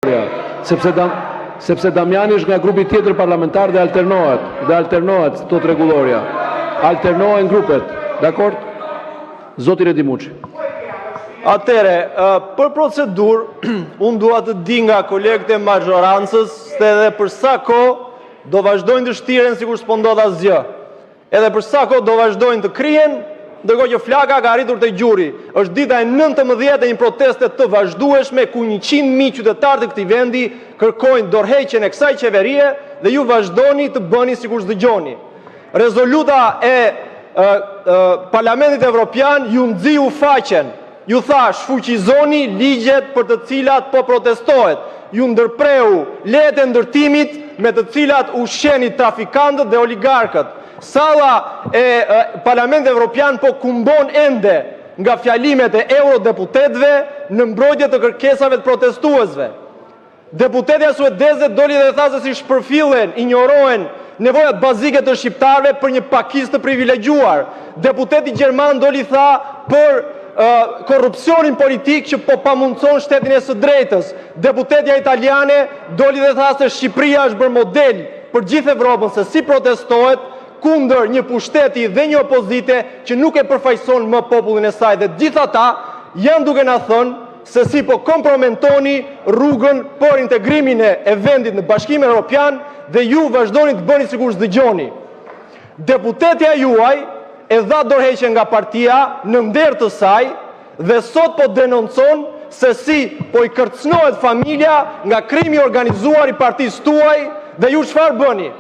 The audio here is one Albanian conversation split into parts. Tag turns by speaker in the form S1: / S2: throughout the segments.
S1: Sepse sepse Damiani është nga grupi tjetër parlamentar dhe alternohet, dhe alternohet, thotë Rregullorja. Alternohen grupet. Dakord? Zoti Redi Muçi.
S2: Atëherë, për procedurë, unë dua të di nga kolegët e mazhorancës se edhe për sa kohë do të vazhdojnë të shtiren sikur s'po ndodh asgjë, edhe për sa kohë do të vazhdojnë të krihen, ndërkohë që flaka ka arritur te gjuri. Është dita e 19-të e një proteste të vazhdueshme, ku 100.000 qytetarë të këtij vendi kërkojnë dorëheqjen e kësaj qeverie dhe ju vazhdoni të bëni sikur s'dëgjoni. Rezoluta e Parlamentit Evropian jua nxiu faqen, ju tha: shfuqizoni ligjet për të cilat po protestohet, ju ndërpreu lejet e ndërtimit me të cilat ushqeni trafikantët dhe oligarkët. Salla e Parlamentit Evropian po kumbon ende nga fjalimet e eurodeputetëve në mbrojtje të kërkesave të protestuesve. Deputetja suedeze doli dhe tha se si shpërfillen, injorohen nevojat bazike të shqiptarëve për një pakicë të privilegjuar. Deputeti gjerman doli dhe tha për korrupsionin politik që po pamundëson shtetin e së drejtës. Deputetja italiane doli dhe tha se Shqipëria është bërë model për të gjithë Evropën se si protestohet kundër një pushteti dhe një opozite që nuk e përfaqëson më popullin e saj. Dhe të gjithë ata janë duke na thënë se si po kompromentoni rrugën për integrimin e vendit në Bashkimin Evropian dhe ju vazhdoni të bëni sikur s'dëgjoni. Deputetja juaj e dha dorëheqjen nga partia në nder të saj dhe sot po denoncon se si po i kërcënohet familja nga krimi i organizuar i partisë tuaj dhe ju çfarë bëni?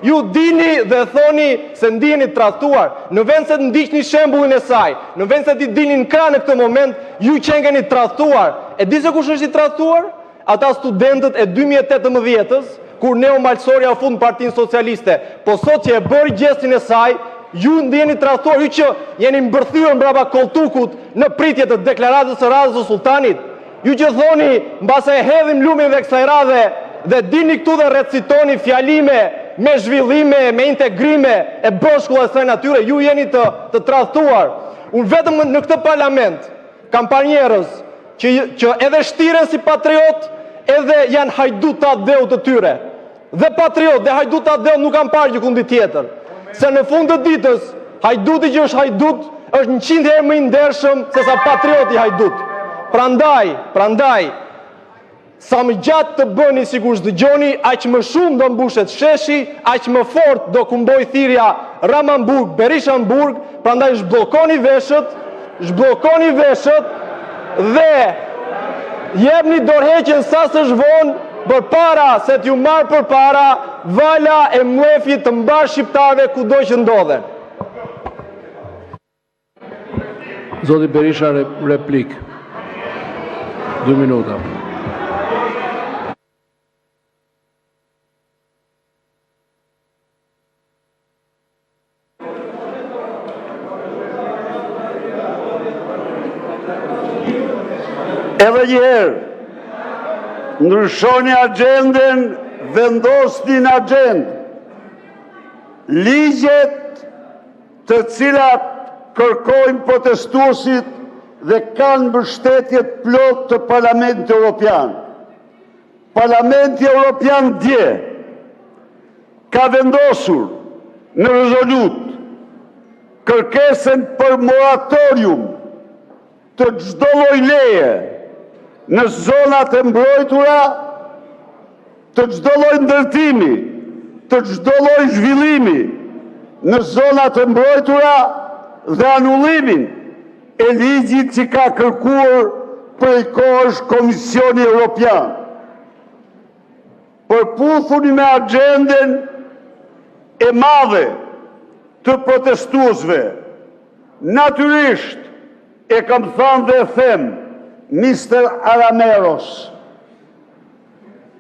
S2: Ju dilni dhe thoni se ndiheni të tradhtuar, në vend se të ndiqni shembullin e saj, në vend se t'i dilni në krah në këtë moment, ju qenkeni të tradhtuar. E di se kush është i tradhtuar? Ata studentët e 2018-s, kur Neo Malësorja u fut në Partinë Socialiste. Po sot që e bëri gjestin e saj, ju ndiheni të tradhtuar, ju që jeni mbërthyer mbrapa kolltukut në pritje të deklaratës së radhës së sulltanit, ju që thoni mbase e hedhim lumin dhe kësaj radhe dhe dilni këtu dhe recitoni fjalime me zhvillime, me integrime e broçkulla të kësaj natyre, ju jeni të, të tradhtuar. Unë vetëm në këtë parlament kam parë njerëz që, që edhe shtiren si patriotë, edhe janë hajdutë të atdheut të tyre. Dhe patriotë dhe hajdutë të atdheut nuk kam parë gjëkundi tjetër. Se në fund të ditës, hajduti që është hajdut është 100 herë më i ndershëm sesa patrioti hajdut. Prandaj, prandaj Sa më gjatë të bëni sikur s'dëgjoni, aq më shumë do mbushet sheshi, aq më fort do kumbojë thirrja Rama në burg, Berisha në burg, prandaj zhbllokoni veshët, zhbllokoni veshët dhe jepni dorëheqjen sa s'është vonë përpara se t'ju marrë përpara vala e mllefit të mbarë shqiptarëve kudo që ndodhen.
S1: Zoti Berisha, replikë. 2 minuta.
S3: Edhe një herë, ndryshoni agjendën, vendosni në agjendë ligjet të cilat kërkojnë protestuesit dhe kanë mbështetje të plotë të Parlamentit Evropian. Parlamenti Evropian dje ka vendosur në rezolutë kërkesën për moratorium të çdo lloj leje në zonat e mbrojtura, të çdo lloj ndërtimi, të çdo lloj zhvillimi në zonat e mbrojtura dhe anullimin e ligjit që ka kërkuar prej kohësh Komisioni Evropian. Përputhuni me agjendën e madhe të protestuesve. Natyrisht, e kam thënë dhe e them, mister Arameros,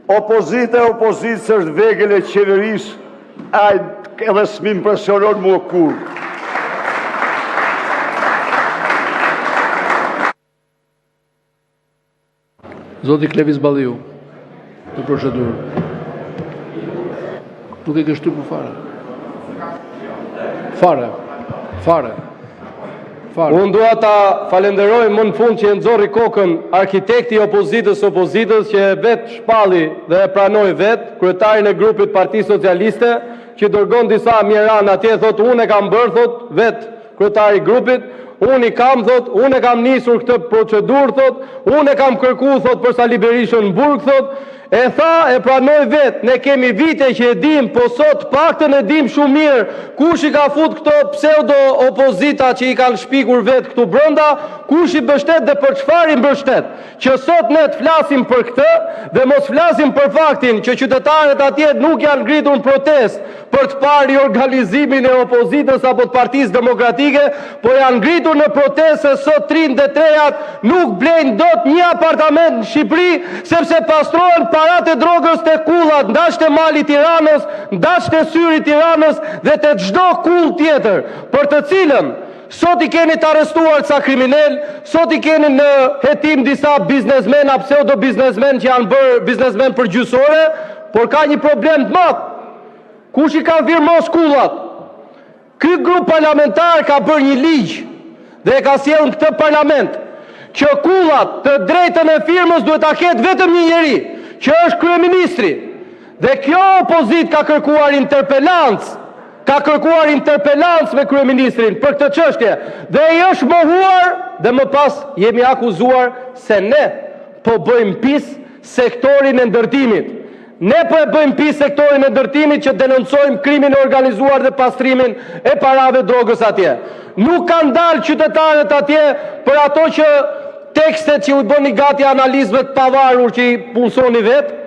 S3: opozita e opozitës është vegël e qeverisë, ai edhe s'më impresionon mua kurrë.
S1: Zoti Klevis Balliu, për procedurë. Nuk e ke shtypur fare. Fare. Fare. Fare.
S2: Unë dua ta falenderoj më në fund që e nxori kokën arkitekti i opozitës së opozitës që e vetë shpalli dhe e pranoi vetë kryetarin e grupit të Partisë Socialiste që dërgon disa mjeranë atje thotë unë e kam bërë thotë vetë kryetari i grupit unë i kam thotë unë e kam nisur këtë procedurë thotë unë e kam kërku thotë për Sali Berishën në burg thotë E tha, e pranoi vetë, ne kemi vite që e dimë, po sot të paktën e dimë shumë mirë kush i ka fut këto pseudo opozita që i kanë shpikur vetë këtu brenda, kush i mbështet dhe për çfarë i mbështet. Që sot ne të flasim për këtë dhe mos flasim për faktin që qytetarët atje nuk janë ngritur në protestë për të parë riorganizimin e opozitës apo të Partisë Demokratike, po janë ngritur në protestë se sot të rinjtë dhe të rejat nuk blejnë dot një apartament në Shqipëri, sepse pastrohen paratë e drogës te kullat, ndaç te Mali i Tiranës, ndaç te Syri i Tiranës dhe te çdo kullë tjetër, për të cilën sot i keni të arrestuar ca kriminelë, sot i keni në hetim disa biznesmenë a pseudo-biznesmenë që janë bërë biznesmenë për gjysmë ore, por ka një problem të madh. Kush i ka firmos kullat? Ky grup parlamentar ka bërë një ligj dhe e ka sjellë në këtë parlament që kullat të drejtën e firmës duhet ta ketë vetëm një njeri, që është kryeministri. Dhe kjo opozitë ka kërkuar interpelancë, ka kërkuar interpelancë me kryeministrin për këtë çështje dhe i është mohuar dhe më pas jemi akuzuar se ne po bëjmë pis sektorin e ndërtimit. Ne po e bëjmë pis sektorin e ndërtimit që denoncojmë krimin e organizuar dhe pastrimin e parave drogës atje. Nuk kanë dalë qytetarët atje për ato që tekstet që u bëni gati analistëve të pavarur që i punësoni vetë,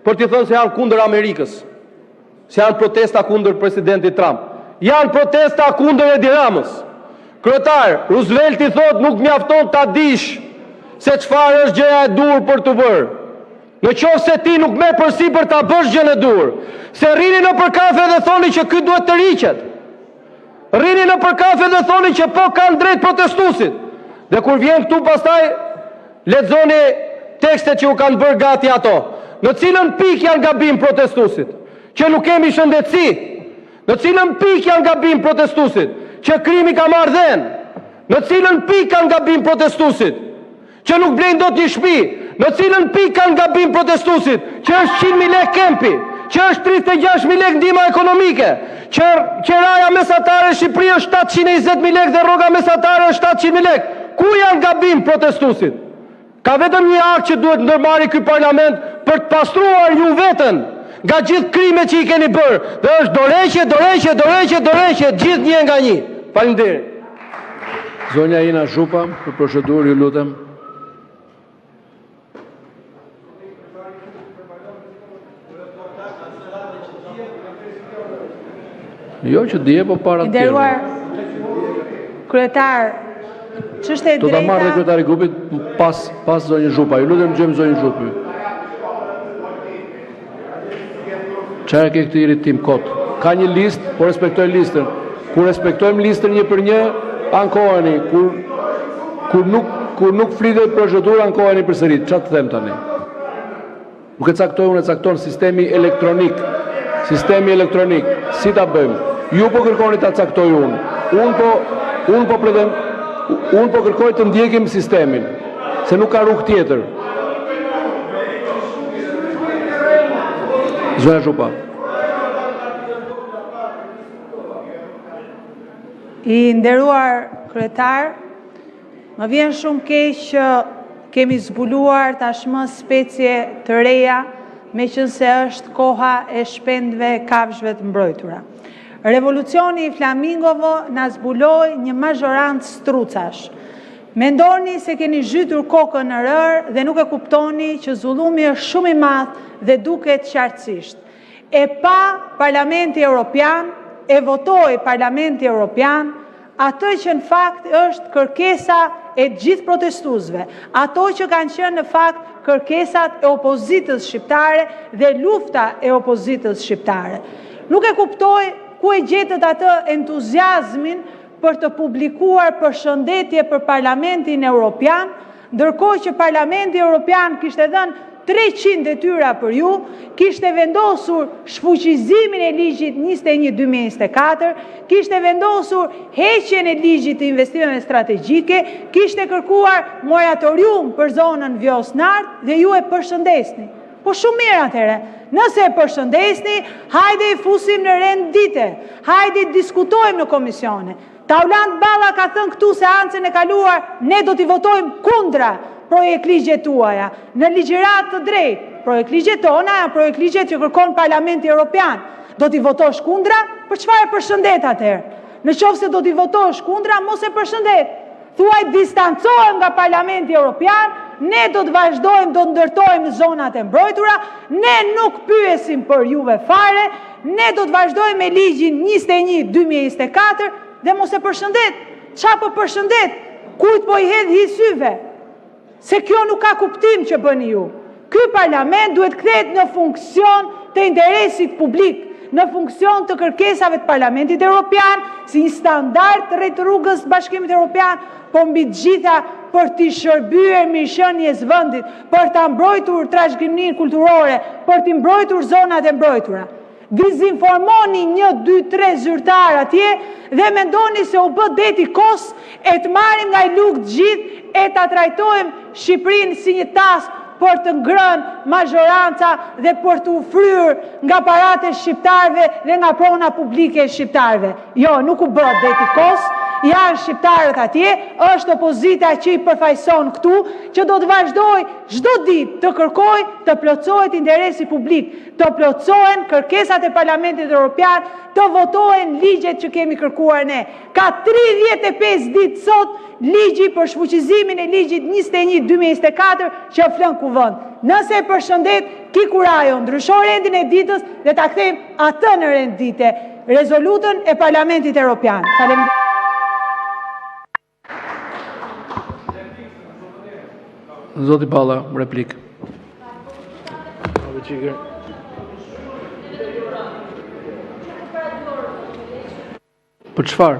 S2: për t'i thënë se janë kundër Amerikës, se janë protesta kundër presidentit Trump. Janë protesta kundër Edi Ramës. Kryetar, Roosevelti thotë nuk mjafton ta dish se çfarë është gjëja e duhur për t'u bërë. Në qoftë se ti nuk merr përsipër ta bësh gjënë e duhur, se rrini nëpër kafe dhe thoni që ky duhet të tërhiqet. Rrini nëpër kafe dhe thoni që po kanë drejt protestuesit. Dhe kur vjen këtu pastaj lexoni tekstet që u kanë bërë gati ato. Në cilën pikë janë gabim protestuesit? Që nuk kemi shëndetësi? Në cilën pikë janë gabim protestuesit? Që krimi ka marrë dhenë? Në cilën pikë kanë gabim protestuesit? Që nuk blejnë dot një shtëpi? Në cilën pikë kanë gabim protestuesit? Që është 100.000 lekë kempi, që është 36.000 lekë ndihma ekonomike, që qeraja mesatare në Shqipëri është 720.000 lekë dhe rroga mesatare është 700.000 lekë. Ku janë gabim protestuesit? Ka vetëm një akt që duhet ndërmarrë ky parlament për të pastruar ju veten nga gjithë krimet që i keni bërë, dhe është dorëheqje, dorëheqje, dorëheqje, dorëheqje, gjithë një nga një. Faleminderit.
S1: Zonja Ina Zhupa, për procedurë, ju lutem. Jo që dje, po para
S4: të tjerëve. Kryetar, ç'është e drejta...
S1: Do ta marrë dhe kryetari i grupit pas, pas zonjës Zhupa. Ju lutem, dëgjojmë zonjën Zhupa. Çfarë ke këtë irritim kot? Ka një listë, po respektoj listën. Kur respektojmë listën një për një, ankoheni. Kur kur nuk kur nuk flitet procedurë, ankoheni përsëri. Çfarë të them tani? Nuk e caktoj unë, e cakton sistemi elektronik. Sistemi elektronik. Si ta bëjmë? Ju po kërkoni ta caktoj unë. Unë po unë po pretend unë po kërkoj të ndjekim sistemin, se nuk ka rrugë tjetër. Zonja Zhupa.
S4: I nderuar kryetar, më vjen shumë keq që kemi zbuluar tashmë specie të reja, meqenëse është koha e shpendëve kafshëve të mbrojtura. Revolucioni i flamingove na zbuloi një mazhorancë strucash. Mendoni se keni zhytur kokën në rërë dhe nuk e kuptoni që zullumi është shumë i madh dhe duket qartësisht. E pa Parlamenti Europian, e votoi Parlamenti Europian, atë që në fakt është kërkesa e gjithë protestuesve, ato që kanë qenë në fakt kërkesat e opozitës shqiptare dhe lufta e opozitës shqiptare. Nuk e kuptoj ku e gjetët atë entuziazmin për të publikuar përshëndetje për Parlamentin Europian, ndërkohë që Parlamenti Europian kishte dhënë. 300 detyra për ju, kishte vendosur shfuqizimin e ligjit 21/2024, kishte vendosur heqjen e ligjit të investimeve strategjike, kishte kërkuar moratorium për zonën Vjosë-Nartë dhe ju e përshëndesni. Po shumë mirë atëherë, nëse e përshëndesni, hajde i fusim në rend dite, hajde i diskutojmë në komisione. Taulant Balla ka thënë këtu në seancën e kaluar: ne do t'i votojmë kundër projektligjet tuaja. Në ligjëratë të drejtë, projektligjet tona janë projektligjet që kërkon Parlamenti Evropian. Do t'i votosh kundër? Për çfarë e përshëndet atëherë? Në qoftë se do t'i votosh kundër, mos e përshëndet, thuaj: distancohem nga Parlamenti Evropian, ne do të vazhdojmë të ndërtojmë në zonat e mbrojtura, ne nuk pyesim për juve fare, ne do të vazhdojmë me ligjin 21/2024 dhe mos e përshëndet! Çfarë po përshëndet? Kujt po i hedh hi syve? Se kjo nuk ka kuptim që bëni ju. Ky Parlament duhet të kthehet në funksion të interesit publik, në funksion të kërkesave të Parlamentit Evropian, si një standard drejt rrugës së Bashkimit Evropian, por, mbi të gjitha, për t'i shërbyer mirëqenies së vendit, për ta mbrojtur trashëgiminë kulturore, për t'i mbrojtur zonat e mbrojtura. Dezinformoni 1, 2, 3 zyrtarë atje dhe mendoni se u bë deti kos e të marrim nga një lugë të gjithë e ta trajtojmë Shqipërinë si një tas për të ngrënë mazhoranca dhe për t'u fryrë nga paratë e shqiptarëve dhe nga prona publike e shqiptarëve. Jo, nuk u bë deti kos, janë shqiptarët atje, është opozita që i përfaqëson këtu, që do të vazhdojë çdo ditë të kërkojë të plotësohet interesi publik, të plotësohen kërkesat e Parlamentit Evropian, të votohen ligjet që kemi kërkuar ne. Ka 35 ditë sot që ligji për shfuqizimin e ligjit 21/2024 fle në Kuvend. Nëse e përshëndet, ki kurajën, ndrysho rendin e ditës dhe ta kthejmë atë në rend dite, rezolutën e Parlamentit Evropian. Faleminderit!
S1: Zoti Balla, për replikë. Për çfarë?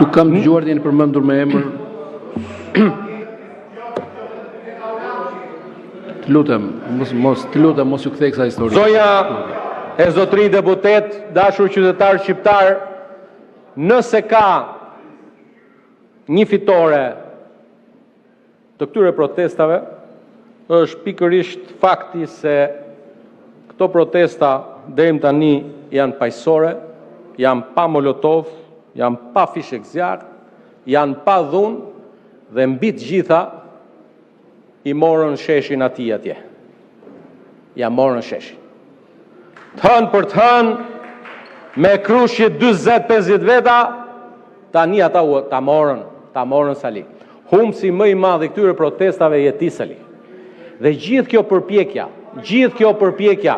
S1: Nuk kam dëgjuar të jeni përmendur me emër. Të lutem, mos iu kthej kësaj historie.
S2: Zonja e zotërinj deputetë, Të dashur qytetarë shqiptarë, Nëse ka një fitore të këtyre protestave, është pikërisht fakti se këto protesta deri më tani janë paqësore, janë pa molotovë, janë pa fishekzjarrë, janë pa dhunë dhe, mbi të gjitha, ia morën sheshin atij atje. Ia morën sheshin. Të hënë për të hënë, me krushqit 40-50 veta, tani ata ta morën, ta morën Sali. Humbësi më i madh i këtyre protestave je ti, Sali. Dhe gjithë kjo përpjekja, gjithë kjo përpjekja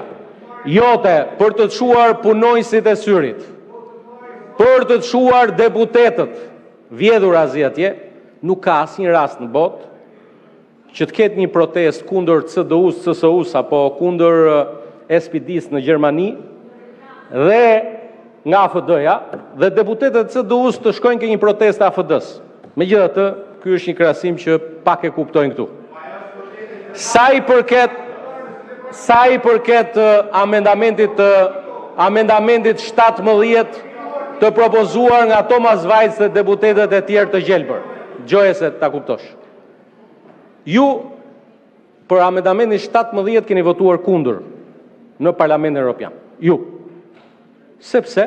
S2: jote për të çuar punonjësit e syrit, për të çuar deputetët vjedhurazi atje, nuk ka asnjë rast në botë që të ketë një protestë kundër CDU-së, CSU-së apo kundër SPD-së në Gjermani dhe nga AfD-ja dhe deputetët e CDU-së të shkojnë te një protestë e AfD-së. Megjithatë, ky është një krahasim që pak e kuptojnë këtu. Sa i përket sa i përket amendamentit të amendamentit 17 të propozuar nga Thomas Waitz dhe deputetët e tjerë të gjelbër, dëgjoje se ta kuptosh. Ju për amendamentin 17 keni votuar kundër në Parlamentin Evropian. Ju. Sepse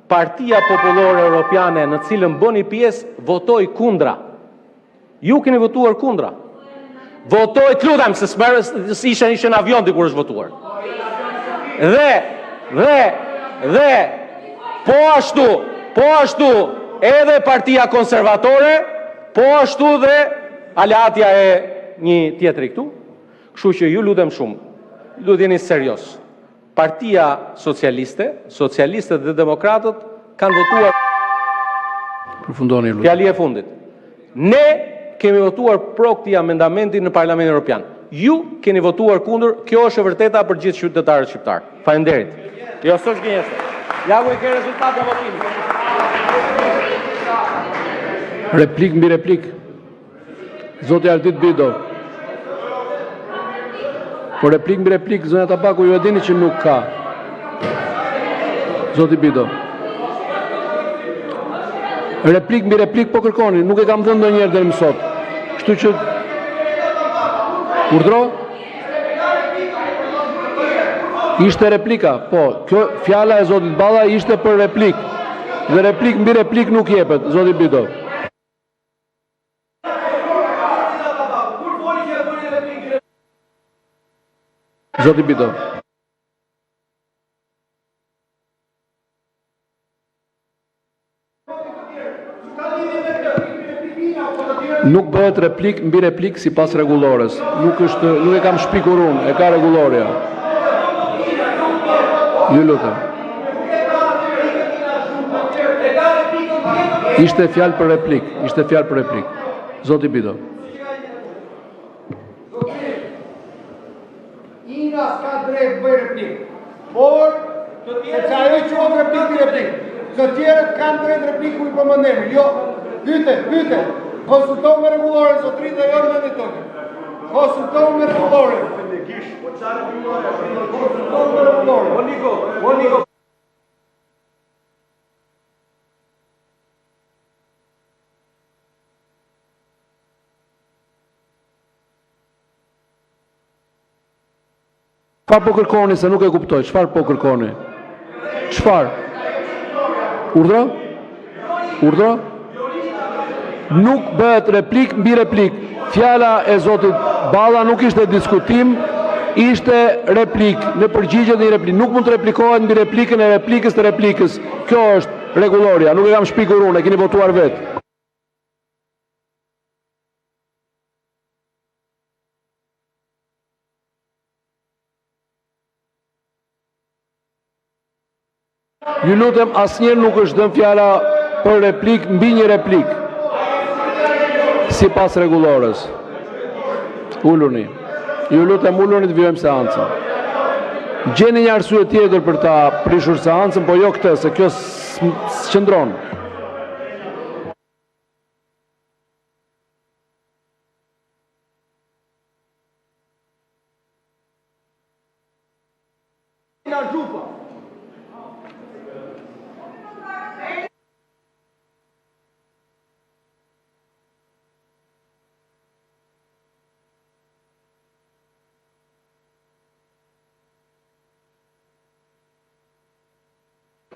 S2: Partia Popullore Europiane, në të cilën bëni pjesë, votoi kundra. Ju keni votuar kundra. Votoi, të lutem, se s'ishe, ishe në avion ti kur është votuar. Dhe, dhe, dhe, po ashtu, po ashtu, edhe Partia Konservatore, po ashtu dhe aleatja e një tjetri këtu. Kështu që ju lutem shumë, duhet të jeni seriozë. Partia Socialiste, socialistët dhe demokratët kanë votuar
S1: Përfundoni, ju lutem.
S2: Fjalia e fundit. Ne kemi votuar pro këtij amendamenti në Parlamentin Evropian. Ju keni votuar kundër, kjo është e vërteta për të gjithë qytetarët shqiptarë. Faleminderit. Jo, s'është gënjeshtër. Ja ku i ke rezultatet e votimit.
S1: Replikë mbi replikë. Zoti Ardit Bido. Po replikë mbi replikë, zonja Tabaku, ju e dini që nuk ka. Zoti Bido. Replikë mbi replikë po kërkoni, nuk e kam dhënë ndonjëherë deri më sot. Kështu që Urdhëro? Ishte replika, po. Kjo fjala e zotit Balla ishte për replikë. Dhe replikë mbi replikë nuk jepet, zoti Bido. Zoti Bido. Nuk bëhet replikë mbi replikë sipas Rregullores. Nuk është, nuk e kam shpikur unë, e ka Rregullorja. Ju lutem. Ishte fjalë për replikë, ishte fjalë për replikë. Zoti Bido.
S5: Ina s'ka drejt të bëjë replikë, por sepse ajo quhet replikë mbi replikë. Të tjerët kanë drejt replikë kur i përmend emrin. Jo, pyete, pyete. Konsultohu me rregulloren zotëri dhe jo me mendjen tënde. Konsultohu me rregulloren. Konsultohu me rregulloren.
S2: O Niko, o Niko.
S1: Çfarë po kërkoni se nuk e kuptoj? Çfarë po kërkoni? Çfarë? Urdhëro? Urdhëro? Nuk bëhet replikë mbi replikë. Fjala e zotit Balla nuk ishte diskutim, ishte replikë, në përgjigje të një replike. Nuk mund të replikohet mbi replikën e replikës të replikës. Kjo është rregullorja, nuk e kam shpikur unë, e keni votuar vetë. Ju lutem, asnjëherë nuk është dhënë fjala për replikë mbi një replikë. Sipas rregullores. Uluni. Ju lutem, uluni të vijojmë seancën. Gjeni një arsye tjetër për ta prishur seancën, po jo këtë, se kjo s'qëndron.